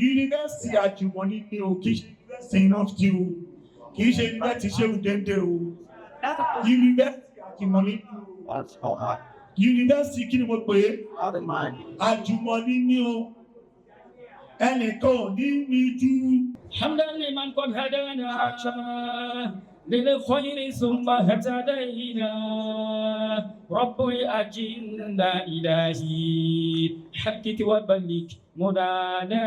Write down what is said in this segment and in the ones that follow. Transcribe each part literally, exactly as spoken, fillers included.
Yunifásitì Àjùmọ̀ní ni o, kì í ṣe yunifásitì University o, kì í ṣe yunifásitì Ṣéhù Déndé o. Yunifásitì Àjùmọ̀ní ni o. Yunifásitì kí ni mo pè é? Àjùmọ̀ní ni o. Ẹnìkan ò ní ní ju. حمدا لمن قد هدانا للخير ثم اهتدينا. رب أجلنا إلهي، حقق وبلغ منانا.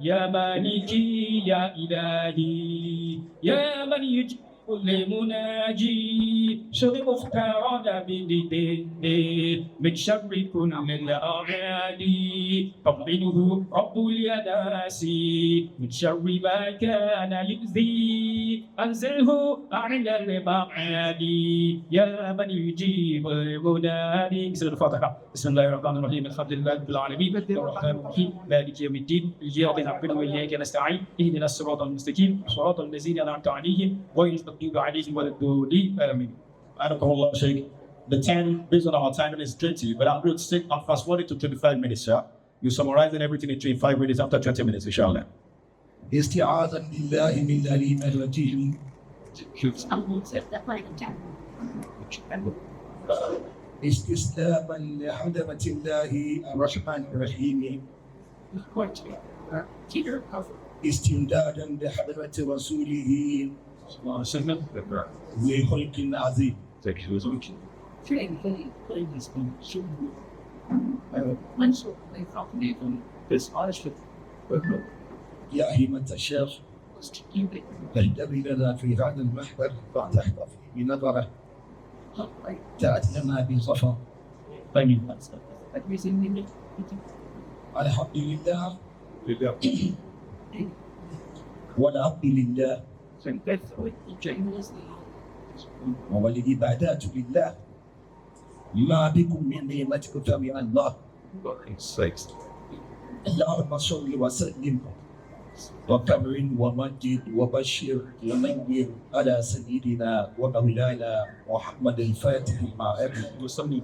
يا مالكي يا إلهي، يا من يجيب كل مناجي، شر مختارنا بالدين من شر كل الأغاني، طمنه رب اليداسي من شر ما كان يؤذي، أنزله أعلى المعالي، يا من يجيب المنادي. بسم الفاتحة. بسم الله الرحمن الرحيم. الحمد لله رب العالمين. الرحمن الرحيم. مالك يوم الدين. إياك نعبد وإياك نستعين. اهدنا الصراط المستقيم. صراط الذين أنعمت عليهم غير المغضوب عليهم ولا الضالين. آمين. بارك الله فيك. The time, based on our timing, is twenty, but I'm going to take and fast forward it to twenty-five minutes, sir. You summarizing everything in twenty-five minutes after twenty minutes, inshallah. استعاذا بالله من العليم الرجيم. استسلاما لحضرة الله الرحمن الرحيم. استمدادا لحضرة رسوله صلى الله عليه وسلم. ذي خلق عظيم. يا همة الشيخ، اهدري لنا في هذا المحضر فتحتفي بنظرة تأتي لنا بصفا. الحمد لله. والعبد لله. والعبادات لله. ما بكم من نعمة فمن الله. اللهم صل وسلم وكرم ومجد وبشر ونير على سيدنا ومولانا محمد الفاتح لما أغلق وسلم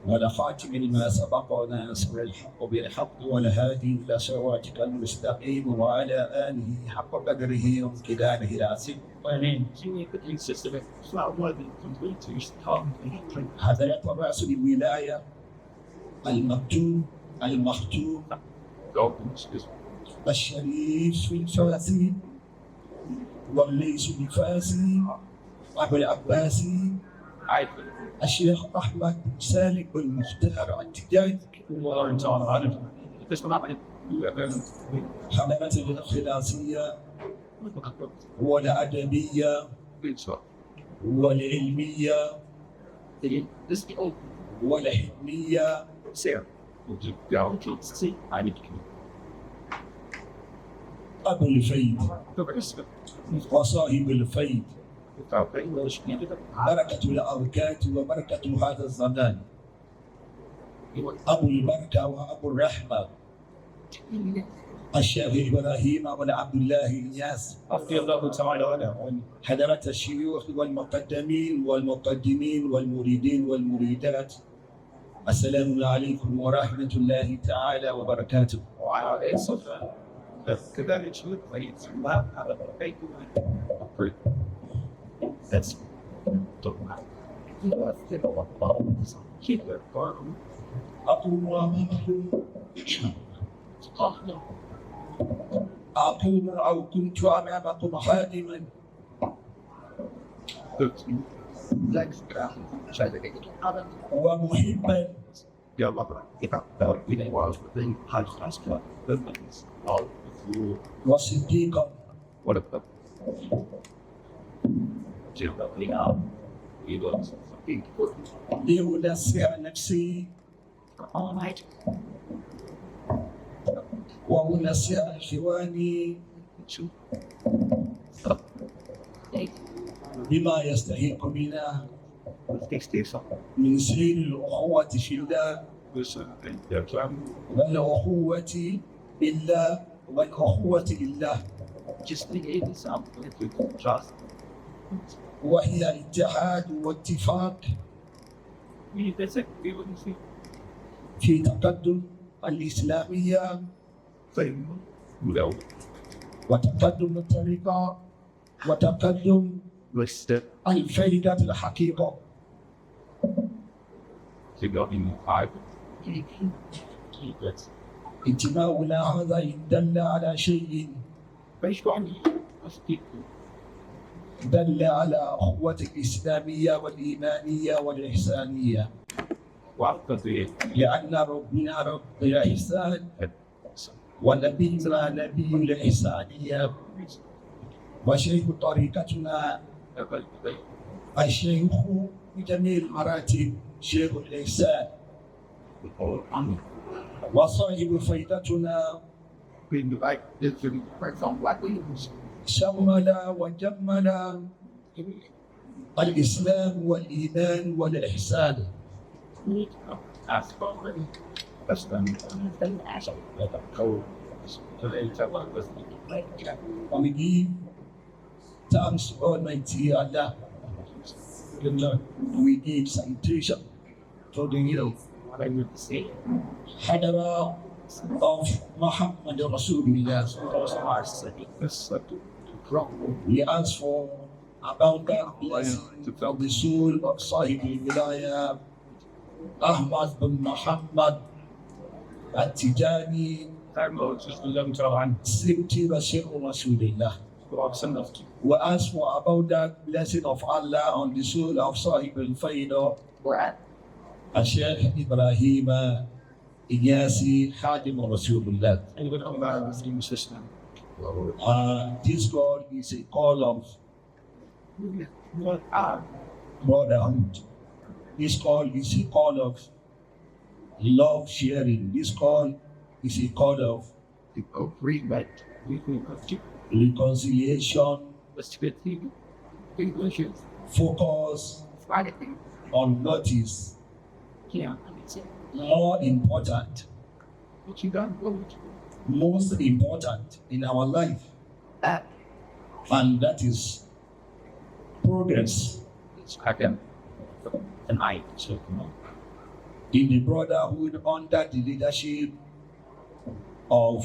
والخاتم لما سبق ناصر الحق بالحق والهادي إلى صراطك المستقيم وعلى آله حق قدره وامتداده العظيم. آمين. حضرة رأس الولاية المكتوم المختوم الشريف الفاسي والليث الفاسي أبو العباس الشيخ أحمد بن سالم بن مختار التجاني. حضرة الأخ العزيزية والأدبية والعلمية والحلمية. أبو الفيض وصاحب الفيض، بركة الأبركات وبركة هذا الزمان، أبو البركة وأبو الرحمة، الشيخ إبراهيم بن عبد الله إنياس رضي الله تعالى عنه، حضرة الشيوخ والمقدمين والمقدمين والمريدين والمريدات، السلام عليكم ورحمة الله تعالى وبركاته. وعليكم السلام. كذلك شو كويس. ما هذا بيتكم. That's أقوم أمامكم. أقوم أو كنت أمامكم خادما ومحبا وصديقا لأنصح نفسي وأنصح إخواني بما يستحق منا من سير الأخوة في الله والأخوة بالله والأخوة لله، وهي اتحاد واتفاق في تقدم الإسلامية وتقدم الطريقة وتقدم الفائدة الحقيقة. اجتماعنا هذا إن دل على شيء دل على أخوة الإسلامية والإيمانية والإحسانية. لأن ربنا رب الإحسان ونبينا نبي الإحسانية وشيخ طريقتنا الشيخ بجميع المراتب شيخ الإحسان وصاحب فائدتنا شمل وجمل الإسلام والإيمان والإحسان. We give thanks to Almighty Allah. We give salutation to the hill. Hadara of Muhammad Rasulullah. We ask for about the blessing of the soul of Sahib al-Wilaya, Ahmad bin Muhammad At-Tijani, Sibti Bashir Rasulillah. We ask for about that blessing of Allah on the soul of Sahib al-Faidah, Sheikh Ibrahim Inyasi Khadim Rasulullah. Uh, this call is a call of brotherhood. This call is a call of love sharing. This call is a call of reconciliation, focus on what is more important, most important in our life, and that is progress. Tonight, in the brotherhood under the leadership of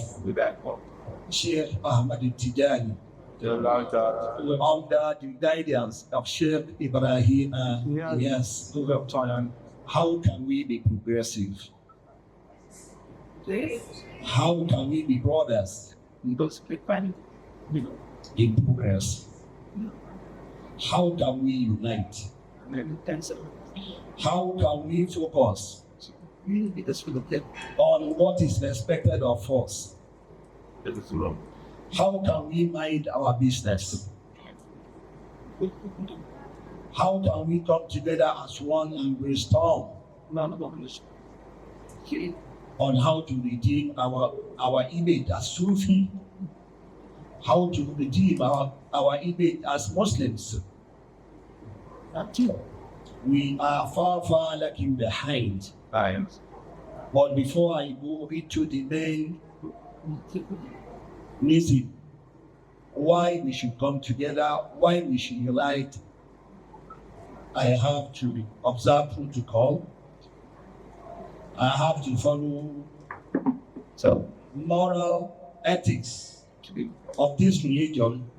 Sheikh Ahmad Tijani, under the guidance of Sheikh Ibrahim. Yes, how can we be progressive? How can we be brothers in progress? How can we unite? How can we focus on what is expected of us? How can we mind our business? How can we come together as one and brainstorm on how to redeem our, our image as Sufi, how to redeem our, our image as Muslims? We are far, far lagging behind. But before I go into the main reason why we should come together, why we should unite, I have to observe protocol. I have to follow some moral ethics of this religion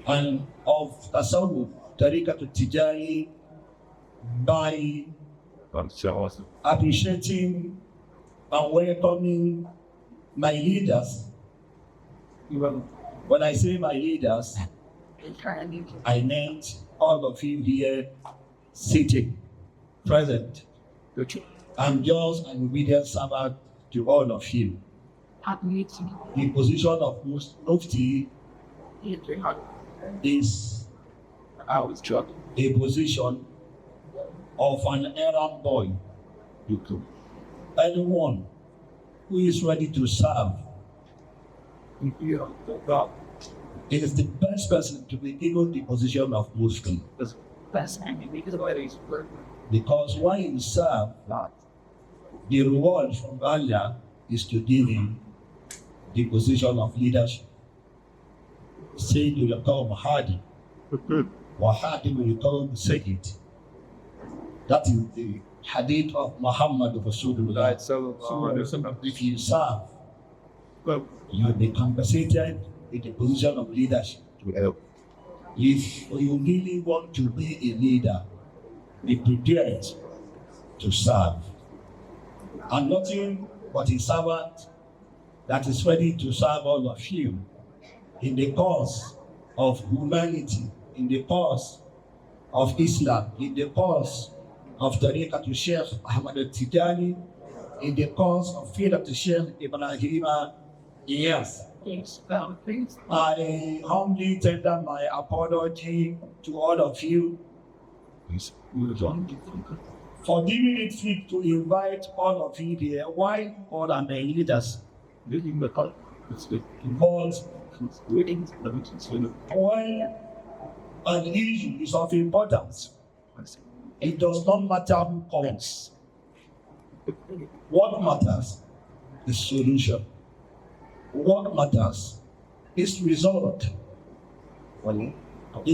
and of Tasawwuf, Tariqat Tijani, by appreciating and welcoming my leaders. When I say my leaders, I meant all of you here sitting, present. I'm just an obedient servant to all of you. The position of Mus-, Mufti is a position of an errand boy. Anyone who is ready to serve is the best person to be given the position of Mufti. Because when you serve, the reward from Allah is to give him the position of leadership. Sayyidul Qawm Hadi, wa Hadimul Qawm Sayyid. That is the hadith of Muhammad Rasulullah. If you serve, You will be compensated in the position of leadership. If you really want to be a leader, be prepared to serve. I'm nothing but a servant that is ready to serve all of you in the cause of humanity, in the cause of Islam, in the cause of Tariqat Sheikh Ahmad Tijani, in the cause of Fidat Sheikh Ibrahim Yes. I humbly tender my apology to all of you for giving it fit to invite all of you here. Why all are my leaders? But when an issue is of importance, it does not matter who comes. What matters is solution. What matters is result. A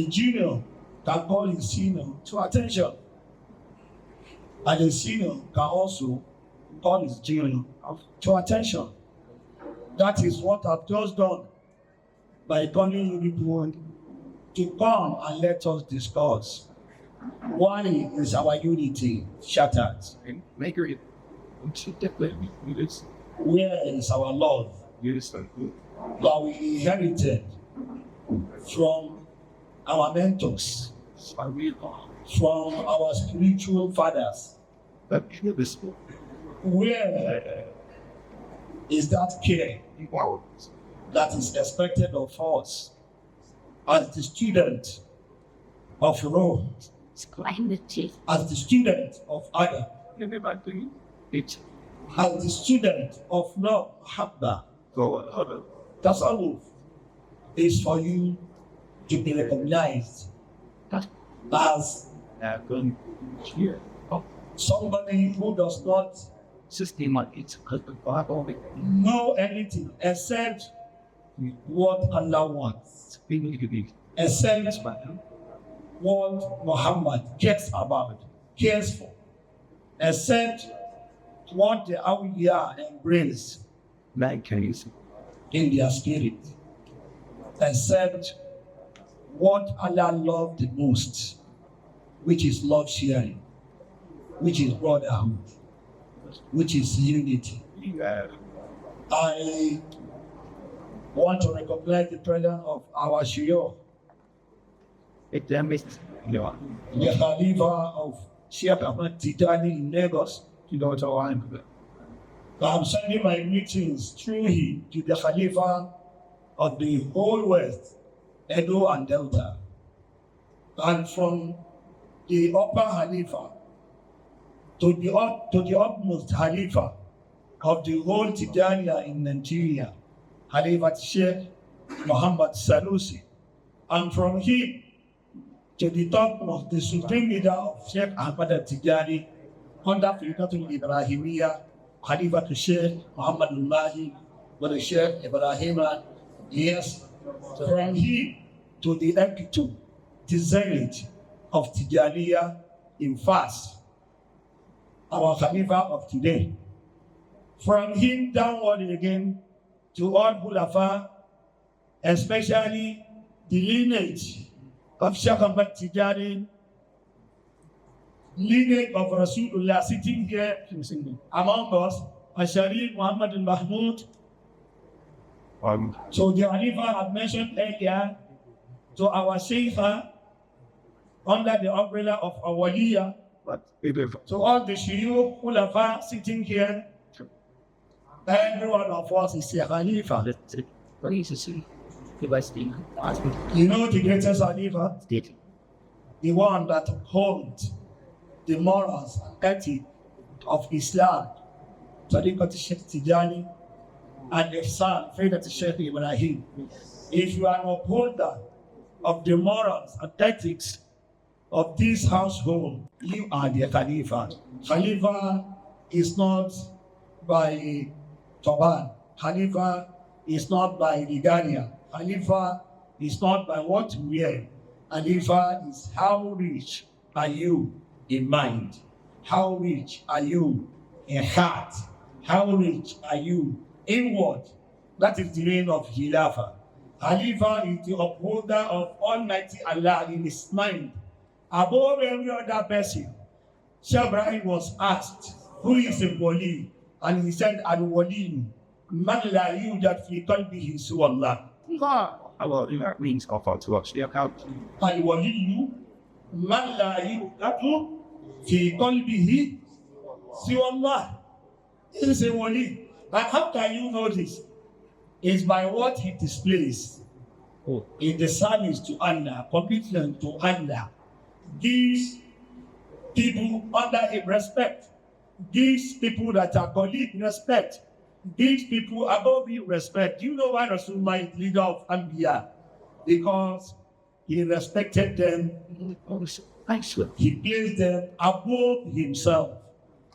junior can call his senior to attention, and a senior can also call his junior to attention. That is what I've just done by calling you people to come and let us discuss. Why is our unity shattered? Where is our love that we inherited from our mentors, from our spiritual fathers? Where is that care that is expected of us as the student of Rome, as the student of Adam, as the student of love, Mahabba? Tasawwuf is for you to be recognized as somebody who does not know anything except what Allah wants, except what Muhammad cares about, cares for, except what the Awliya embrace in their spirit, except what Allah loved the most, which is love sharing, which is brotherhood, which is unity. I want to recognize the presence of our Shuyukh, the Khalifa of Sheikh Ahmad Tijani in Lagos. I'm sending my greetings through him to the Khalifa of the whole West, Edo and Delta, and from the upper Khalifa to the up, to the upmost Khalifa of the whole Tijaniya in Nigeria, Khalifa Sheikh Muhammad Sanusi, and from him to the topmost, the supreme leader of Sheikh Ahmad Tijani under Firqatul Ibrahimiyya, Khalifa to Sheikh Muhammad Al-Mahdi, with Sheikh Ibrahim. Yes, from him to the epitome, the zenith of Tijaniya in Fas, our Khalifa of today. From him downward again to all Khulafa, especially the lineage of Sheikh Ahmad Tijani, lineage of Rasulullah sitting here among us, Al-Sharif Muhammad Al-Mahmud, to the Khalifa I mentioned earlier, to our Sheikha under the umbrella of Awaliya, to all the Shuyukh Khulafa sitting here, every one of us is a Khalifa. You know the greatest Khalifa? The one that upholds the morals and ethics of Islam, Tariqat Sheikh Tijani, and Ihsan, Faidat Sheikh Ibrahim. If you are an upholder of the morals and ethics of this household, you are the Khalifa. Khalifa is not by turban. Khalifa is not by regalia. Khalifa is not by what you wear. Khalifa is how rich are you in mind? How rich are you in heart? How rich are you inward? That is the reign of Khilafah. Khalifa is the upholder of Almighty Allah in his mind, above every other person. Sheikh Ibrahim was asked, "Who is a wali?" And he said, "Al-wali man la yujad fi qalbihi siwa Allah." Our inner means of our to us. Al-wali man la yujad fi qalbihi siwa Allah. This is a wali. And how can you know this? It's by what he displays in the service to Allah, commitment to Allah. Gives people under him respect, gives people that are colleague respect, gives people above him respect. Do you know why Rasulullah is leader of Anbiya? Because he respected them, he placed them above himself.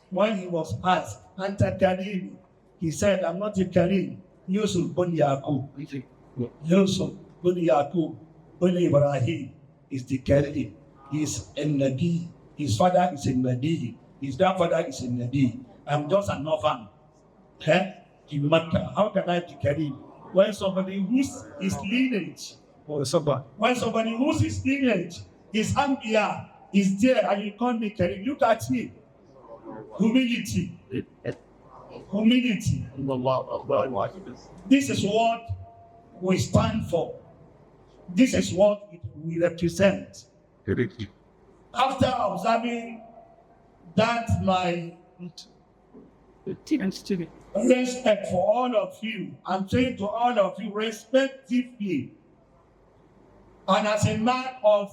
When he was asked, "Anta Karim?" He said, "I'm not a Karim. Yusuf bin Yaqub." Yusuf bin Yaqub bin Ibrahim is the Karim. He is a Nabi. His father is a Nabi. His grandfather is a Nabi. I'm just an orphan. Eh? In Makkah. How can I be Karim? When somebody whose is lineage, when somebody whose is lineage is Anbiya is there and you call me Karim. Look at me. Humility. Humility. This is what we stand for. This is what we represent. After observing that, my respect for all of you, I'm saying to all of you, respectively, and as a man of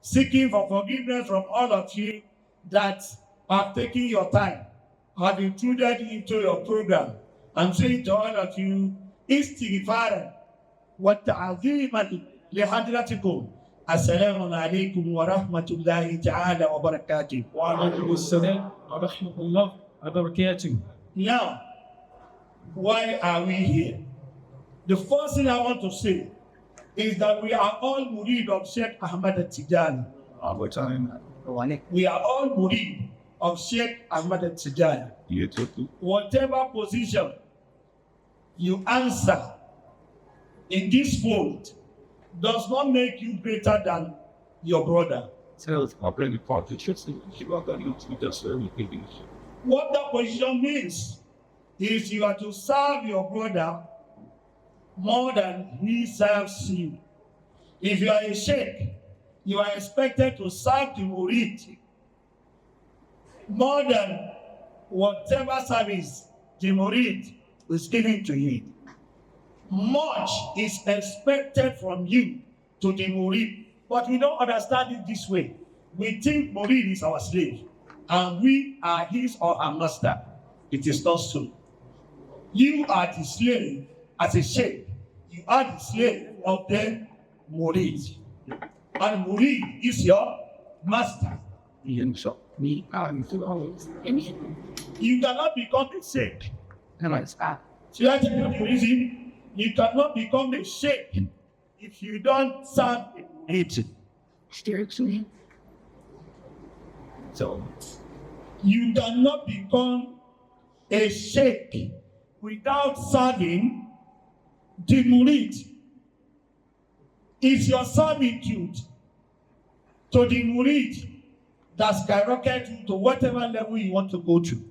seeking for forgiveness from all of you that have taken your time, have intruded into your program, I'm saying to all of you, istighfaran wa ta'ziman li hadratikum. Assalamu alaikum wa rahmatullahi ta'ala wa barakatuh. وعليكم السلام ورحمة الله وبركاته. Now, why are we here? The first thing I want to say is that we are all murid of Sheikh Ahmad Tijani. We are all murid of Sheikh Ahmad Tijani. Whatever position you answer in this world does not make you greater than your brother. What that position means is you are to serve your brother more than he serves you. If you are a sheikh, you are expected to serve the murid more than whatever service the murid is giving to you. Much is expected from you to the murid, but we don't understand it this way. We think murid is our slave and we are his or her master. It is not so. You are the slave as a sheikh. You are the slave of the murid. And murid is your master. You cannot become a sheikh. Should I tell you the reason? You cannot become a sheikh if you don't serve a murid. So, you cannot become a sheikh without serving the murid. It's your servitude to the murid that skyrockets you to whatever level you want to go to.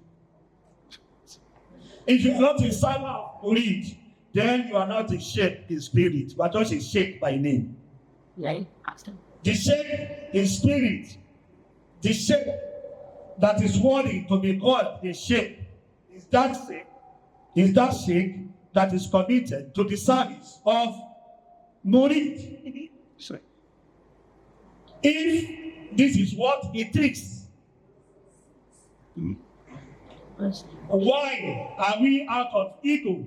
If you're not a servant of murid, then you are not a sheikh in spirit, but just a sheikh by name. The sheikh in spirit, the sheikh that is worthy to be called a sheikh is that sheikh, is that sheikh that is committed to the service of murid. If this is what it takes, why are we out of ego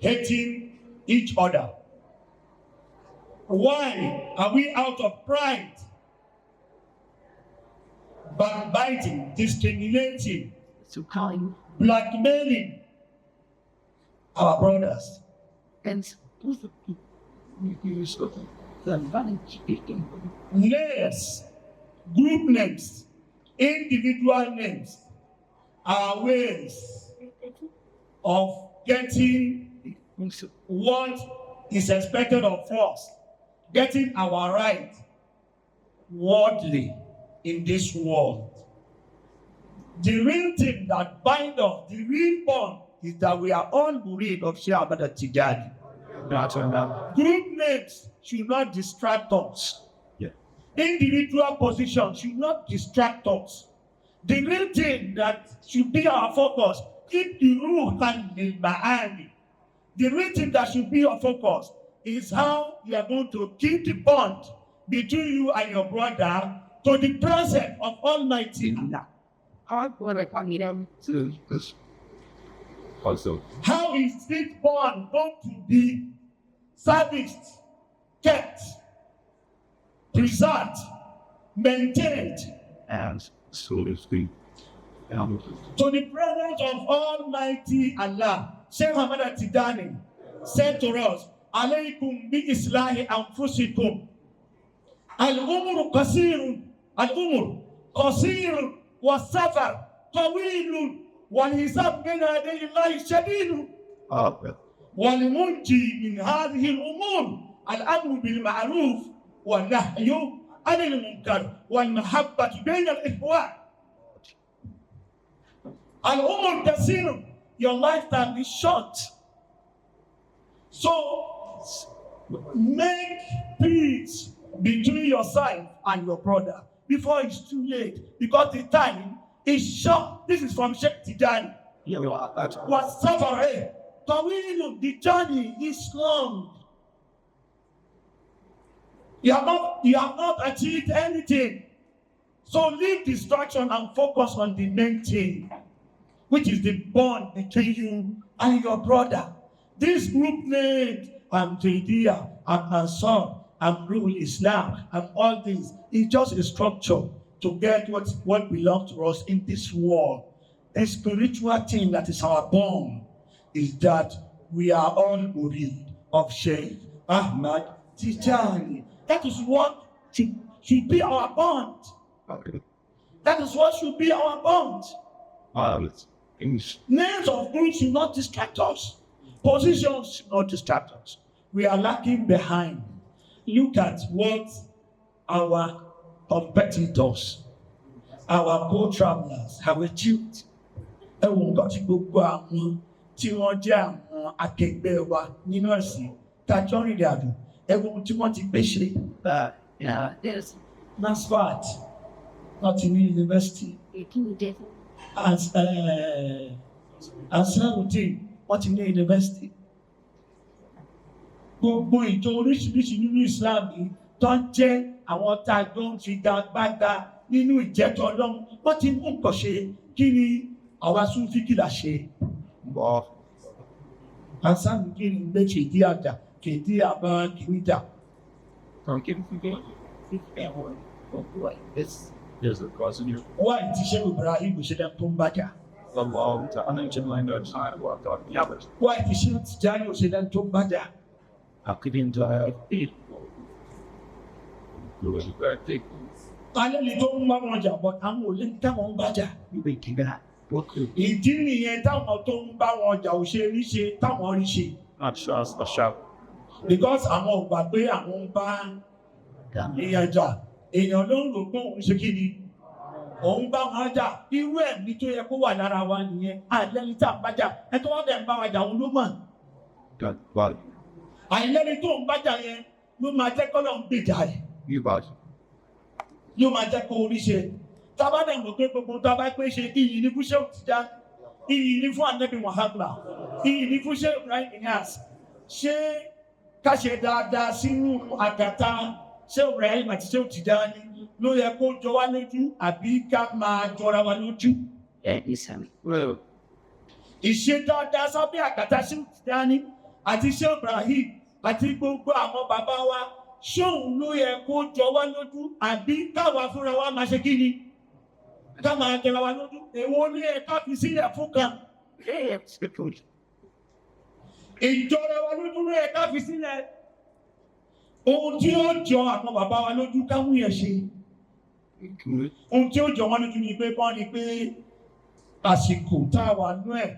hating each other? Why are we out of pride backbiting, discriminating, blackmailing our brothers? And names, group names, individual names are ways of getting what is expected of us, getting our right worldly in this world. The real thing that binds us, the real bond, is that we are all murid of Sheikh Ahmad Tijani. Group names should not distract us. Yeah. Individual positions should not distract us. The real thing that should be our focus, keep the ruh and the ma'ani. The real thing that should be your focus is how you are going to keep the bond between you and your brother to the presence of Almighty Allah. Also, how is this bond going to be serviced, kept, preserved, maintained? And so is the to the presence of Almighty Allah. Sheikh Ahmad Tijani said to us, "Alaykum bi islahi anfusikum. Al-umru qasirun, al-umru qasirun wa safar tawilun wal hisab bayna yaday Allahi shadidun." Wal munji min hadhihi al-umur al-amru bil ma'ruf wa nahyu anil munkar wal mahabbatu bayna al-ikhwan. Al-umur qasirun, your lifetime is short. So make peace between yourself and your brother before it's too late, because the time is short. This is from Sheikh Tijani. Yeah, we are at was safar, eh? Tawilun, the journey is long. You have not, you have not achieved anything. So leave distraction and focus on the main thing, which is the bond between you and your brother. This group name, I'm Jaidiya, I'm Ansar, I'm Ruhul Islam, I'm all this. It's just a structure to get what, what belongs to us in this world. The spiritual thing that is our bond is that we are all murid of Sheikh Ahmad Tijani. That is what should, should be our bond. That is what should be our bond. Names of groups should not distract us. Positions should not distract us. We are lagging behind. Look at what our competitors, our co-travelers have achieved. Ẹ wo nǹkan tí gbogbo àwọn tí wọ́n jẹ́ àwọn akẹgbẹ́ wa nínú ẹ̀sìn tájọ́ rìnrìn àjò, ẹ wo ohun tí wọ́n ti gbé ṣe. Nasfat, wọ́n ti ní yunifásitì. As, eh, Ansarudeen, wọ́n ti ní yunifásitì. Gbogbo ìjọ oríṣiríṣi nínú Islam yìí tó ń jẹ́ àwọn tá a jọ ń figagbága nínú ìjẹ́tọ̀ Ọlọ́run, wọ́n ti mú nǹkan ṣe. Kí ni àwa Súnfí kí là ṣe? Bọ́ Hasan kí ni gbé fìdí àjà, fìdí àbá kìíní jà? Why ti ṣe Ibrahim ṣe dá tó ń bá jà? Why ti ṣe Tijani ṣe dá tó ń bá jà? Alẹ́ ni tó ń bá wọn jà, but àwọn ò lè ní táwọn ń bá jà. Ìdí nìyẹn táwọn tó ń bá wọn jà ò ṣe rí ṣe táwọn rí ṣe. Because àwọn ò gbà pé àwọn ń bá èèyàn jà. Èèyàn ló ń rò pé òun ṣe kí ni? Òun bá wọn jà. Irú ẹ̀mí tó yẹ kó wà lára wa nìyẹn. Alẹ́ ni tá à ń bá jà. Ẹ tó wá dẹ̀ ń bá wa jà, òun ló mọ̀. Àìlẹ́ni tó ń bá jà yẹn ló máa jẹ́ kọ́lọ̀ ń gbèjà ẹ̀. Yóò máa jẹ́ kó orí ṣe. Tá a bá dẹ̀ mọ̀ pé gbogbo tá a bá pé ṣe, iyì ni fún Sheikh Tijani, iyì ni fún Anabi Muhammad, iyì ni fún Sheikh Ibrahim Inyas. Ṣé ká ṣe dáadáa sínú àgàtà Sheikh Ibrahim àti Sheikh Tijani ló yẹ kó jọ wá lójú, àbí ká máa jọra wa lójú? Ẹ ní sàmì. Ìṣe dáadáa sábẹ́ àgàtà Sheikh Tijani àti Sheikh Ibrahim àti gbogbo àwọn bàbá wa, ṣóun ló yẹ kó jọ wá lójú, àbí káwa fúnra wa máa ṣe kí ni? Ká máa jọra wa lójú. Èwo ló yẹ ká fi sílẹ̀ fún kan? Ìjọra wa lójú ló yẹ ká fi sílẹ̀. Ohun tí ó jọ àwọn bàbá wa lójú ká mú yẹn ṣe. Ohun tí ó jọ wọn lójú ni pé kán ni pé àsìkò tá a wà nú ẹ̀,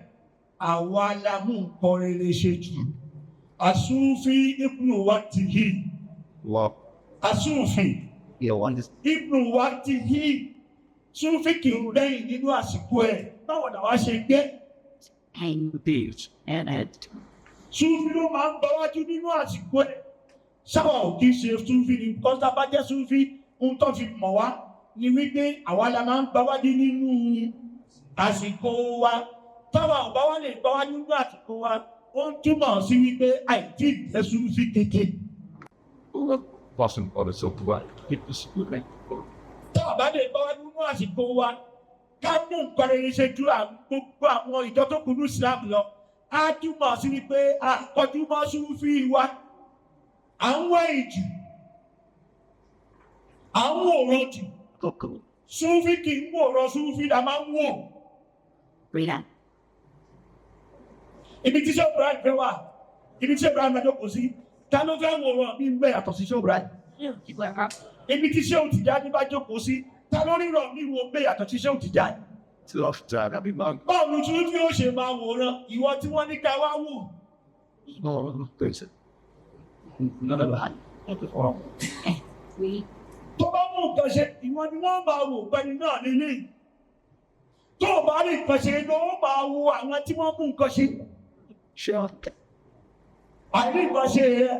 àwa la mú nǹkan rere ṣe jù. Àsúnfí ibnu waqtihi. Wow. Àsúnfí Yeah, one is ibnu waqtihi. Súnfí kì í gbẹ̀yìn nínú àsìkò ẹ̀. Báwo làwa ṣe gbé? page and it. Súnfí ló máa ń gbáwájú nínú àsìkò ẹ̀. Sábà ò kí ń ṣe Súnfí ni, because tá a bá jẹ́ Súnfí, ohun tó fi mọ̀ wá ni wípé àwa la máa ń gbáwájú nínú àsìkò wa. Táwa ò bá wá lè gbáwájú nínú àsìkò wa, ó ń túmọ̀ sí wípé àìtí ìjẹ́ Súnfí kéke. Person for the software. It is good. Tá a bá lè gbáwájú nínú àsìkò wa, ká mú nǹkan rere ṣe ju àwọn- gbogbo àwọn ìjọ tó kù ní Islam lọ, á túmọ̀ sí wípé a kọjú mọ́ Súnfí wa, à ń wá ìjù, à ń wòran jù. Coco. Súnfí kì í wòran, Súnfí la máa ń wò. Rina. Ibi tí Sheikh Ibrahim fẹ́ wà, ibi tí Sheikh Ibrahim máa jókòó sí, ta ló fẹ́ wòran mi ń bẹ̀ yàtọ̀ sí Sheikh Ibrahim? Ibi tí Sheikh Tijani bá jókòó sí, ta ló ríran mi wò ń bẹ̀ yàtọ̀ sí Sheikh Tijani? Love that. Happy man. Báwo ni Súnfí ó ṣe máa wòran ìwọ tí wọ́n ní ká wá wò? No, no, no, please. None of that. Tó bá mú nǹkan ṣe, ìwọ ni wọ́n máa wò pẹ̀lú náà nílé. Tó o bá rí nǹkan ṣe ló ó máa wo àwọn tí wọ́n mú nǹkan ṣe. Sure. Àìrí nǹkan ṣe yẹn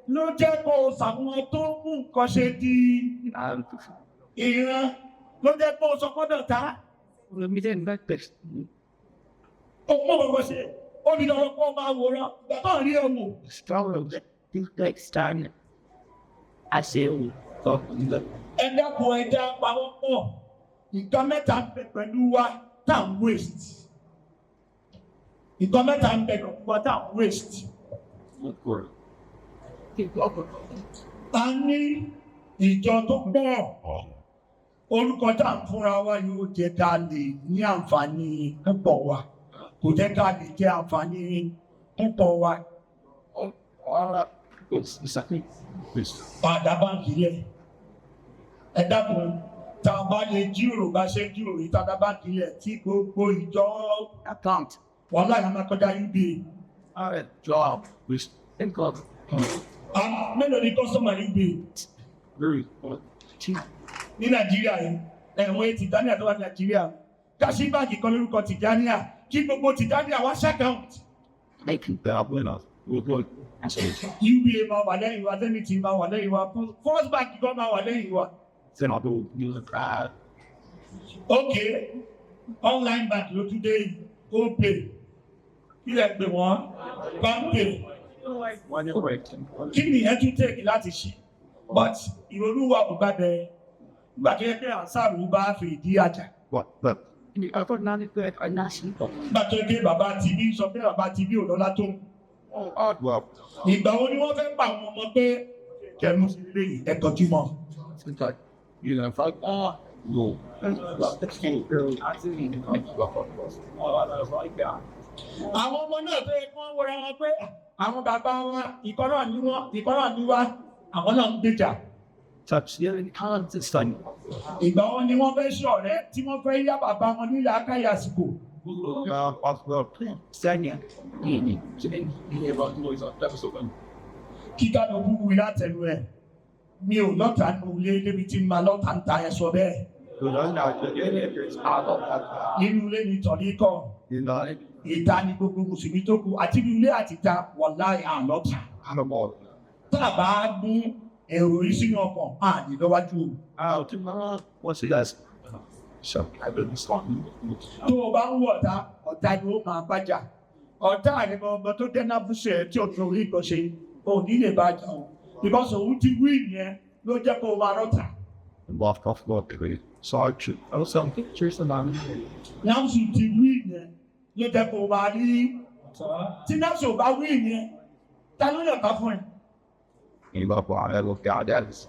ló jẹ́ kó o sàwọn tó mú nǹkan ṣe di ìran, ló jẹ́ kó o sọ gbọ́dọ̀ ta. Let me then back this. Ó mú nǹkan ṣe, ó ní lọ́wọ́ kó o máa wòran, ìgbà tó ń rí ẹ wò. Strong. This next time. I say, oh, God, Ẹ dákun, ẹ jẹ́ á pawọ́ pọ̀. Nǹkan mẹ́ta ń bẹ pẹ̀lú wa tá à ń waste. Nǹkan mẹ́ta ń bẹ pẹ̀lú wa tá à ń waste. look for it. A ní ìjọ tó pọ̀. Orúkọ tá à ń fúnra wa yóò jẹ́ ká lè ní àǹfààní púpọ̀ wa. Kò jẹ́ ká lè jẹ àǹfààní púpọ̀ wa. All that goes the same. Please. Padà báńkì lẹ̀. Ẹ dákun, tá a bá lè jíròrò bá ṣe ń jíròrò yìí, tá a dá báńkì lẹ̀ tí gbogbo ìjọ Account. wàhálà yẹn máa kọjá U B A. All right. Job. Please. Think of. Ah, mélòó ni customer U B A Very good. Two. ní Nàìjíríà yìí? Ẹ̀wọ̀n Tijani tó wà ní Nàìjíríà. Ká ṣí báńkì kan lórúkọ Tijaniya, kí gbogbo Tijaniya wá ṣàkáùntì. Make it that winner. We're good. That's it. U B A máa wà lẹ́yìn wa, Zenith máa wà lẹ́yìn wa, First Bank gan máa wà lẹ́yìn wa. Then I'll do you the pride. Okay, online bank ló tún dé yìí, Opay, kí lẹ pè wọ́n? Palmpay. One correct. Kí ni ẹ tún take láti ṣe? But ìrònú wa kò gbà bẹ́ẹ̀. Nígbà tó yẹ pé Ansar bá fi ìdí àjà. What? Look. You ever not good or not simple. Nígbà tó yẹ pé bàbá T B sọ pé bàbá T B ò lọ́lá tó. Oh, odd work. Ìgbà wo ni wọ́n fẹ́ pa àwọn ọmọ pé kẹnu sí ilé yìí, ẹ kọjú mọ́? It's like, you know, if I, oh, no. I think, I think, Àwọn ọmọ náà tó yẹ kí wọ́n wọra wọn pé àwọn bàbá wa ìkan náà ni wọ́n, ìkan náà ni wá, àwọn náà ń gbèjà. Touch the other hand this time. Ìgbà wo ni wọ́n fẹ́ ṣọ̀rẹ́ tí wọ́n fẹ́ yá bàbá wọn nílẹ̀ akáyà àsìkò? Uh, of the plan. Sanya. Ini. Ini. Ini about noise of episode one. Kíkà ló kúkú wí látẹnu ẹ̀. Mi ò lọ́tà nínú ilé débi tí n máa lọ́tà ń ta ẹ sọ bẹ́ẹ̀. You don't know the area is out of that. Nínú ilé ni tọ̀lí kọ̀, You know, ìta ni gbogbo Mùsùlùmí tó kù, àti inú ilé àti ìta, wàláhì à ń lọ́tà. I'm a ball. Tá a bá mú èrò yìí sínú ọkàn, à ní lọ́wájú o. Out tomorrow. What's the guys? So, I will be strong. Tó o bá ń wọ̀ ọ̀tá, ọ̀tá ni ó máa bá jà. Ọ̀tá rẹ̀ mọ ọmọ tó dẹ́ná fún ṣe tí o tún rí nǹkan ṣe, o ò ní lè bá jà o. Because òun ti wí ìyẹn ló jẹ́ kó o máa rọ́tà. Love of God. Sorry, true. Also, pictures of them. Náàsù ti wí ìyẹn ló jẹ́ kó o máa rí. Tí Náàsù ò bá wí ìyẹn, ta ló yàn ká fún ẹ? You love what I look at that is.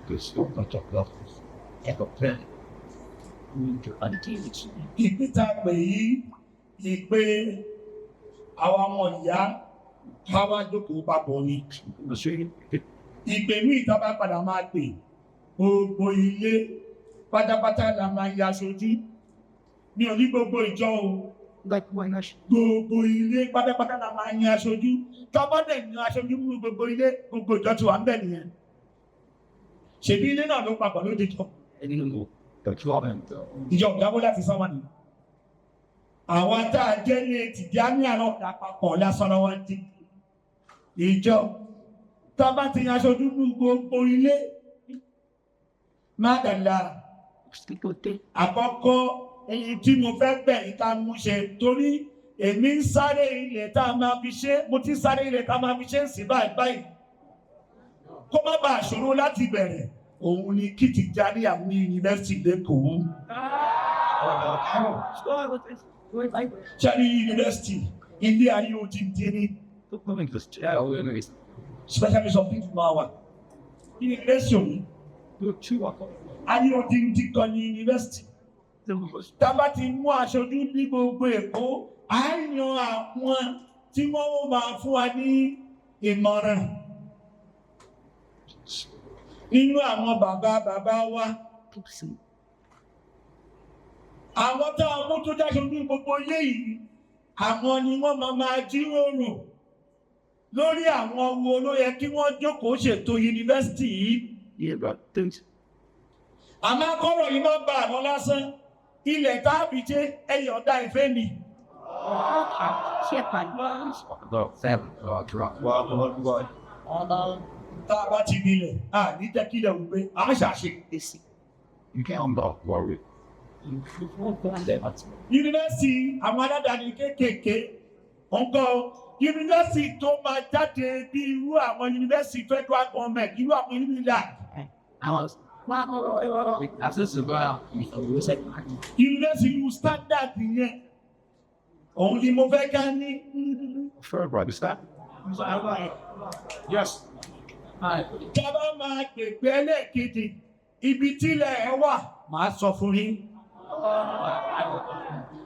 It's so much of love. Ever plan. Into until it's Ìpè tá a pè yìí, ìpè àwọn ọmọ ìyá ká wá jókòó papọ̀ ni. Machine. Ìpè míì tá a bá padà máa pè, gbogbo ilé pátápátá la máa ya aṣojú. Mi ò ní gbogbo ìjọ o, Gbogbo ilé pátápátá la máa yan aṣojú. Tá a bá dẹ̀ yan aṣojú nínú gbogbo ilé, gbogbo ìjọ ti wà ń bẹ̀ nìyẹn. Ṣèbí ilé náà ló papọ̀ lójijọ́? Ìjọ ò jábọ́ láti sánmà ni. Àwa tá a jẹ́ ní Tìjàníyà náà dà papọ̀ lásán lọ́wọ́ ń di ìjọ. Tá a bá ti yan aṣojú nínú gbogbo ilé, má dàda. Àkọ́kọ́, ohun tí mo fẹ́ bẹ̀ yín ká mú ṣe, torí èmi ń sáré ilẹ̀ tá a máa fi ṣe, mo ti sáré ilẹ̀ tá a máa fi ṣe ń sìn báyìí báyìí. Kó má bàa ṣòro láti bẹ̀rẹ̀, òun ni kí Tìjàníyà ní yunifásitì lẹ́kọ̀ọ́. Ṣé ní yunifásitì, ilé ayé odi dín ní special mission people máa wà. Yunifásitì òun, ayé odi dín kan ní yunifásitì. Tá a bá ti mú aṣojú ní gbogbo Èkó, á yan àwọn tí wọ́n ó máa fún wa ní ìmọ̀ràn nínú àwọn bàbá bàbá wa. Àwọn tá a mú tó jáde ní gbogbo ilé yìí, àwọn ni wọ́n máa máa jíròrò lórí àwọn wo ló yẹ kí wọ́n jókòó ṣètò yunifásitì yìí. Àmọ́ kọ́rọ̀ yìí má bàa lọ lásán, ilẹ̀ tá a fi jẹ́ ẹ̀yọ̀ ọ̀dà ìfẹ́ ni. Tá a bá ti nílẹ̀, a ní jẹ́ kí ilẹ̀ wù pé a ń ṣàṣe. Yunifásitì àwọn aládàáni kéékèèké, ọ̀gá o, yunifásitì tó máa jáde bí irú àwọn yunifásitì federal government, irú àwọn yunifásitì. Yunifásitì irú standard yẹn, òun ni mo fẹ́ ká ní. Yes. Tá a bá máa gbègbè ẹlẹ́ẹ̀kejì, ibi tí ilẹ̀ ẹ wà, màá sọ fún yín.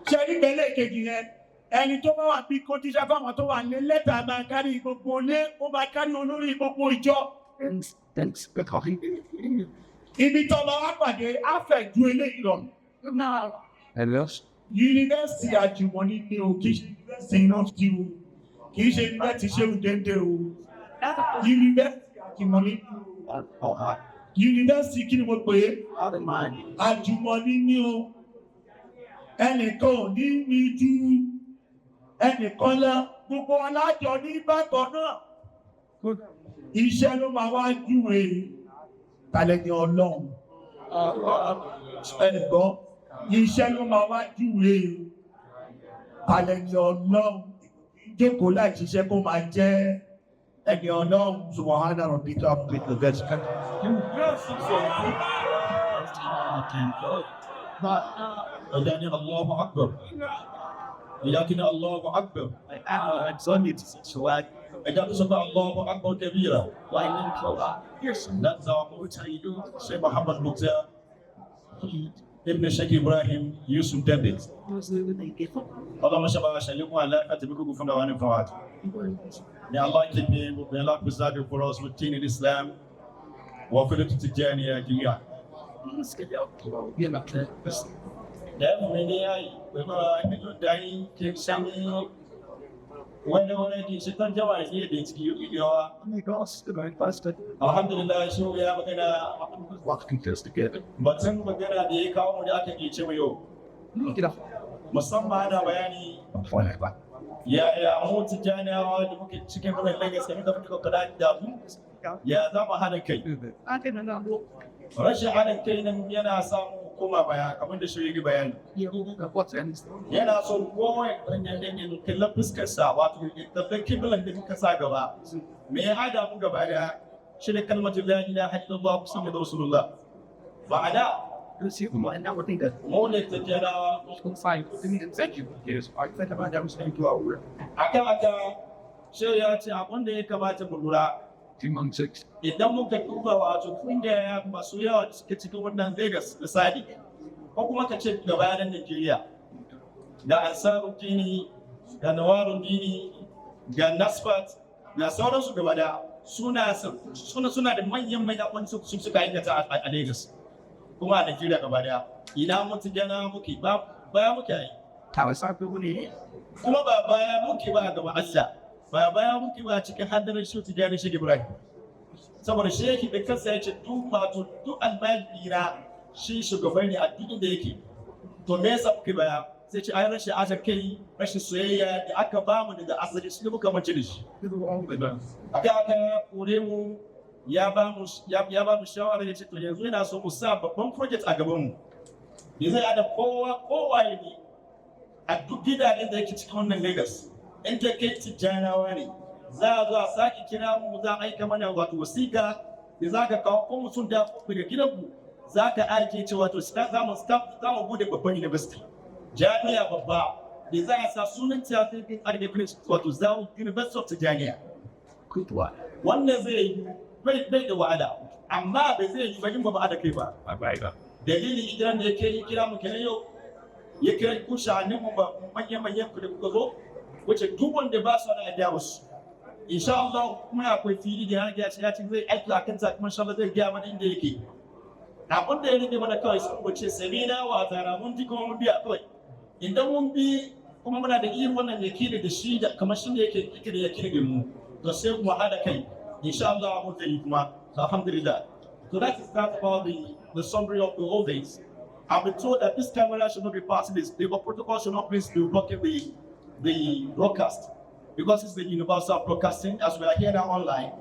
Ṣé nígbà ẹlẹ́ẹ̀kejì yẹn, ẹni tó bá wà bí kó tíṣẹ́ fáwọn tó wà ní lẹ́tà máa kárí gbogbo ilé, ó máa kárí olórí gbogbo ìjọ. Ibi tó máa wá pàdé, á fẹ̀ ju eléyìí lọ. Yunifásitì àjùmọ̀ní ni o, kì í ṣe yunifásitì iná fi o, kì í ṣe yunifásitì ṣéwù déndé o. Yunifásitì àjùmọ̀ní ni o. Yunifásitì kí ni mo pè é? Àjùmọ̀ní ni o. Ẹnìkan ò ní ní ju ẹnìkan lọ. Gbogbo alájọ ní bákan náà. Iṣẹ́ ló máa wá júwe talẹ̀ ní Ọlọ́run. Ẹnìkan, iṣẹ́ ló máa wá júwe talẹ̀ ní Ọlọ́run. Jókòó láì ṣiṣẹ́ kó máa jẹ́ ẹni Ọlọ́run. Subhana rabbika rabbil izzati. Ẹja ní Allahu Akbar. Ẹja kí ní Allahu Akbar. Ẹja tó sọ pé Allahu Akbar kabira. That's our Muqtadi, Sheikh Muhammad Mukhtar ibn Sheikh Ibrahim Yusuf Dede. Ọlọ́run ṣe bá ṣàlékún àlàáfíà tẹ̀mí gbogbo fún wa ní fún wa. May Allah keep him, may Allah preserve him for us with deen in Islam. Wa fil Tijaniya jami'a. Ẹ fún mi ní ààyè pẹ̀lú ẹni tó dá yín kí n ṣe ní wẹ́rẹ́wẹ́rẹ́ kí n ṣe tán jẹ́ wà ní èdè tí yóò yọ wá. Alhamdulillah, shi ya magana. Batun magana da ya kawo mu da aka ke ce yau. Musamman ana bayani ya ya mu Tijaniyawa da muke cikin wannan Lagos da muka fito kada da mu. Ya za mu hana kai. Rashin haɗin kai nan yana samu koma baya, kamar da shi yi bayani. Yana so kowa ya kalla fuskarsa, wato ya kalla kiblan da muka sa gaba. Me ya haɗa mu gaba daya? Shi ne kalmatu la ilaha illallah Muhammadu Rasulullah. Ma'ana, mu ne Tijjanawa. Akan haka, shi ya ce abin da ya kamata mu lura. Idan muka duba, wato, kungiya masu yawa da suke cikin wannan Lagos, misali, ko kuma ka ce gaba na Najeriya, da Ansaruddini, da Nawaruddini, da Nasfat, da sauransu gaba daya, suna, suna, suna da manyan manyan wani su su suka aikata a, a Lagos, kuma a Najeriya gaba daya. Ina mutu gana muke ba, baya muke yi. Hausa ko ne. Kuma ba baya muke ba ga wa'azza, ba baya muke ba cikin hadarin shi Tijjani shi Ibrahim. Saboda shi yake da kansa ya ce duk wato duk almajira shi shugaban ne a duk da yake. To me yasa kuke baya? Sai ce ai rashin aka kai, rashin soyayya da aka ba mu daga asali shi muka mace da shi. Aka aka kore mu, ya ba mu ya ba mu shawara ya ce to yanzu yana so mu sa babban project a gaban mu. Bai zai ada kowa kowa ne a duk gidajen da yake cikin wannan Lagos. In ta kai Tijjanawa ne, za a zo a sake kira mu, za a aika mana wato wasiƙa da za ka kawo ko mutum da ku da gidanku, za ka aike cewa to za mu za mu bude babban university, jami'a babba da za a sa sunan Tijjani Army Prince, wato Zawo University of Tijjaniya. Kutuwa. Wannan zai yi bai bai da wahala, amma ba zai yi ba in ba ba da kai ba. Ba bai ba. Dalilin hijiran da yake yi kira mu kenan yau, ya kira ku shanin mu ba manyan manyan ku da kuka zo, wace duk wanda ba su da biya musu. Insha Allah kuma akwai fili da ya riga ya ce zai aiki a kansa kuma insha Allah zai gaya mana inda yake. Abin da ya rage mana kawai sun ce samina wa tara mun ji kuma mun biya kawai. Idan mun bi kuma muna da irin wannan yakini da shi da kamar shi ne yake yake da yakini da mu, to sai mu haɗa kai, insha Allah mun zai yi kuma. So alhamdulillah. So that is that about the the summary of the whole things. I've been told that this camera should not be passing this, the protocol should not please be blocking the the broadcast, because it's the universal broadcasting as we are here now online.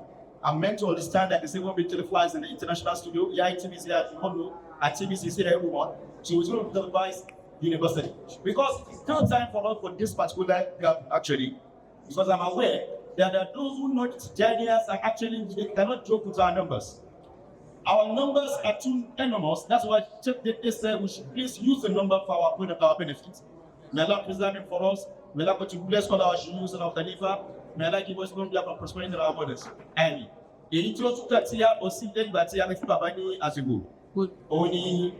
I'm meant to understand that this will be televised in the international studio, yeah, T V C at Honolulu, at T V C C everyone. So it's going to be televised university, because it's still time for us for this particular gap actually, because I'm aware that there are those who know Tijjanians are actually, they cannot joke with our numbers. Our numbers are too enormous. That's why Chief Deputy said we should please use the number for our, our benefit. May Allah preserve him for us. May Allah continue bless all our shuyukhs and our khalifa. May Allah give us long life and prosperity in our borders. Amen. Èyí tí ó tún kà tí a bọ̀ sí lẹ́yìn ìgbà tí a lè fún bàbá ní àsìkò, òun ni